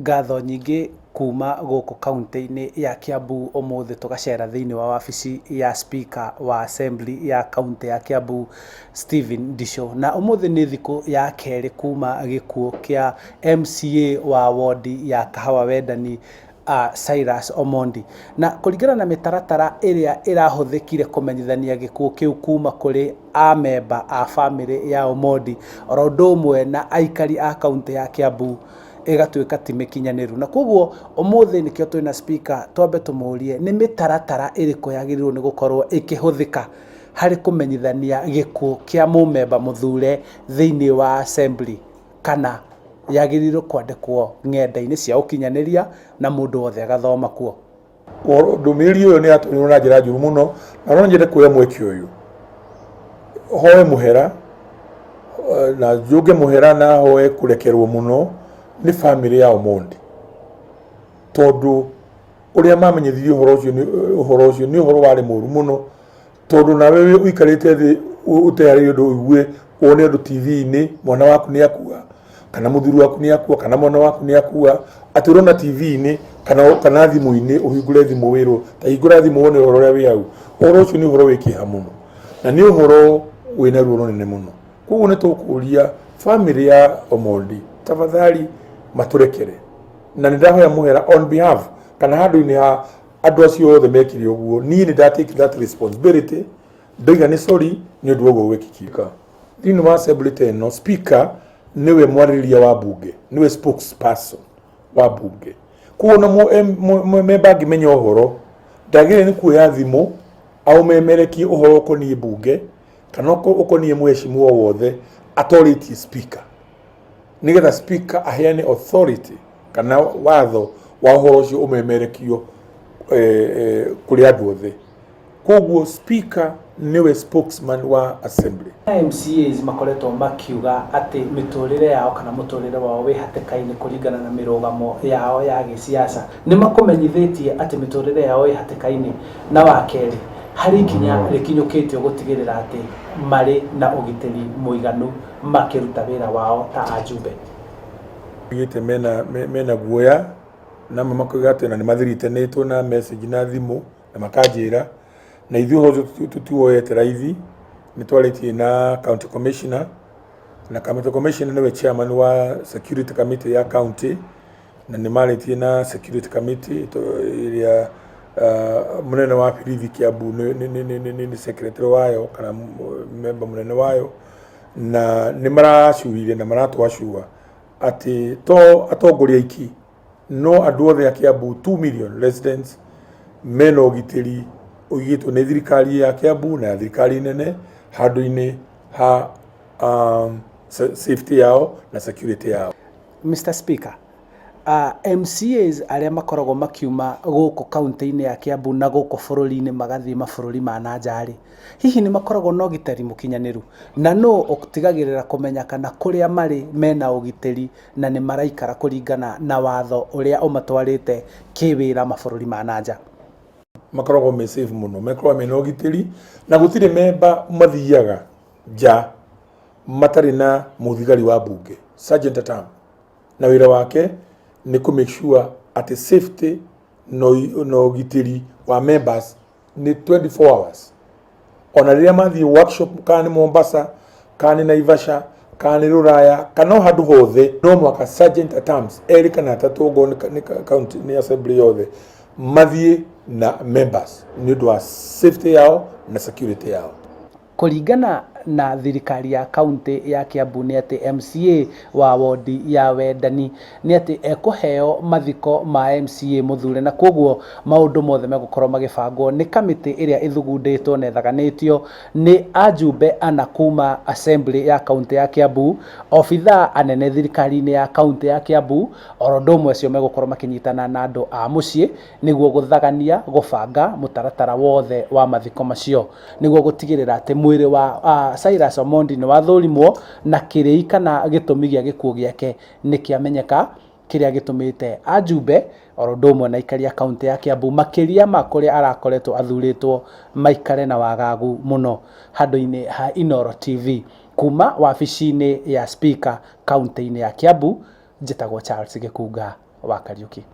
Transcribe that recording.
Ngatho nyingĩ kuma gũkũ kauntĩ-inĩ ya Kiambu ũmũthĩ tũgacera thĩinĩ wa wabici ya speaker wa assembly ya kauntĩ ya Kiambu Stephen Ndichu. Na ũmũthĩ nĩ thikũ ya kerĩ kuma gĩkuũ kĩa MCA wa wondi ya Kahawa Wendani Cyrus Omondi. Na kũringana na mĩtaratara ĩrĩa ĩrahũthĩkire kũmenyithania gĩkuũ kĩu kuma kũrĩ amemba a bamĩrĩ ya Omondi oro ũndũ ũmwe na aikari a kauntĩ ya Kiambu ĩgatuĩka ti mĩkinyanĩru. Na koguo ũmũthĩ nĩkĩo twĩna speaker twambe tũmũrie nĩ mĩtaratara ĩrĩkũ yagĩrĩirwo nĩ gũkorwo ĩkĩhũthĩka harĩ kũmenyithania gĩkuũ kĩa mũmemba mũthure thĩinĩ wa assembly kana yagĩrĩirwo kwandĩkwo ng'enda-inĩ cia ũkinyanĩria na mũndũ wothe agathoma kuo. Ndũmĩrĩri ĩyo nĩ yatũmirwo na njĩra njũru mũno, na no nyende kuoya mweke ũyũ hoe mũhera na njũnge mũhera na hoe kũrekerwo mũno nĩ bamĩrĩ ya Omondi, tondũ ũrĩa mamenyithirie ũhoro ũcio nĩ ũhoro ũcio nĩ ũhoro warĩ mũru mũno, tondũ nawe ũikarĩte thĩ ũteharĩirie ũndũ ũigue wone ũndũ TV-inĩ mwana waku nĩ akua kana mũthuri waku nĩ akua kana mwana waku nĩ akua, atĩ ũrona TV-inĩ kana thimũ-inĩ, ũhingũre thimũ wĩrwo ta hingũra thimũ wone ũhoro ũrĩa wĩ hau. Ũhoro ũcio nĩ ũhoro wĩ kĩeha mũno na nĩ ũhoro wĩna ruo rũnene mũno. Koguo nĩ tũkũria bamĩrĩ ya Omondi tafadhali matũrekere, na nĩ ndahoya mũhera on behalf kana handũ-inĩ ha andũ acio othe mekire ũguo. Niĩ nĩ nda take that responsibility, ndoiga nĩ sorry nĩ ũndũ wa ũguo gwĩkĩka. Thĩinĩ wa assembly ta ĩno, speaker nĩwe mwarĩrĩria wa bunge, nĩwe spokesperson wa bunge. Koguo ona memba angĩmenya ũhoro, ndagĩrĩire nĩ kuoya thimũ aũmemerekie ũhoro ũkoniĩ bunge kana ũkoniĩ mheshimiwa wothe atorĩtie speaker, nĩgetha speaker aheane authority kana watho wa ũhoro ũcio ũmemerekio kũrĩ andũ othe. Koguo speaker nĩwe spokesman wa assembly. MCAs makoretwo makiuga atĩ mĩtũrĩre yao kana mũtũrĩre wao wĩ hatĩka-inĩ kũringana na mĩrũgamo yao ya gĩsiasa. Nĩ makũmenyithĩtie atĩ mĩtũrĩre yao ĩ hatĩka-inĩ, na wa kerĩ harĩ ikinya rĩkinyũkĩtio gũtigĩrĩra atĩ marĩ na ũgitĩri mũiganu makĩruta wĩra wao ta ajumbe. Maugĩte mena guoya, na amwe makoiga atĩ ona nĩ mathiritanĩtwo na message na thimũ na makanjĩra, na ithuĩ ũhoro ũcio tũtiwoete raithi. Nĩ twarĩtie na county commissioner, na county commissioner nĩwe chairman wa security committee ya county, na nĩ marĩtie na security committee ĩrĩa mũnene wa borithi Kiambu nĩ secretary wayo kana member mũnene wayo, na nĩ maracuire na maratwacua atĩ to atongoria aiki no andũ othe a Kiambu 2 million residents mena ũgitĩri ũigĩtwo nĩ thirikari ya Kiambu na ya thirikari nene handũ-inĩ ha safety yao na security yao. Mr. Speaker, MCAs arĩa makoragwo makiuma gũkũ kaunti-inĩ ya Kiambu na gũkũ bũrũri-inĩ magathiĩ mabũrũri ma na nja rĩ, hihi nĩ makoragwo na ũgitĩri mũkinyanĩru? Na nũ ũtigagĩrĩra kũmenya kana kũrĩa marĩ mena ũgitĩri na nĩ maraikara kũringana na watho ũrĩa ũmatwarĩte kĩwĩra mabũrũri ma na nja? Makoragwo me safe mũno, makoragwo mena ũgitĩri na gũtirĩ memba mathiaga nja matarĩ na mũthigari wa bunge, sergeant at arms, na wĩra wake nĩ kũ make sure atĩ safety na ũgitĩri wa members nĩ 24 hours. Ona rĩrĩa mathiĩ workshop, kana nĩ Mombasa, kana nĩ Naivasha, kana nĩ Rũraya, kana o handũ hothe, no mũhaka sergeant at arms erĩ kana atatũ, okorwo nĩ county, nĩ assembly yothe, mathiĩ na members nĩ ũndũ wa safety yao na security yao. Kũringana na thirikari ya kaunti ya Kiambu nĩ atĩ MCA wa wondi ya Wendani nĩ atĩ ekũheo mathiko ma MCA mũthure, na koguo maũndũ mothe megũkorwo magĩbangwo nĩ kamĩtĩ ĩrĩa ĩthugundĩtwo na ĩthaganĩtio nĩ ajumbe ana kuma assembly ya kaunti ya Kiambu, obithaa anene thirikari-inĩ ya kaunti ya Kiambu, oro ũndũ ũmwe acio megũkorwo makĩnyitana na andũ a mũciĩ nĩguo gũthagania gũbanga mũtaratara wothe wa mathiko macio, nĩguo gũtigĩrĩra atĩ mwĩrĩ wa Cyrus Omondi nĩ wathũrimwo na kĩrĩi kana gĩtũmi gĩa gĩkuũ gĩake nĩ kĩamenyeka, kĩrĩa gĩtũmĩte ajumbe oro ũndũ ũmwe na aikari a kaunti ya Kiambu makĩria ma kũrĩa arakoretwo athurĩtwo maikare na wagagu mũno. Handũ-inĩ ha Inooro TV kuma wabici-inĩ ya speaker kaunti-inĩ ya Kiambu, njĩtagwo Charles Gĩkunga. wa Kariuki.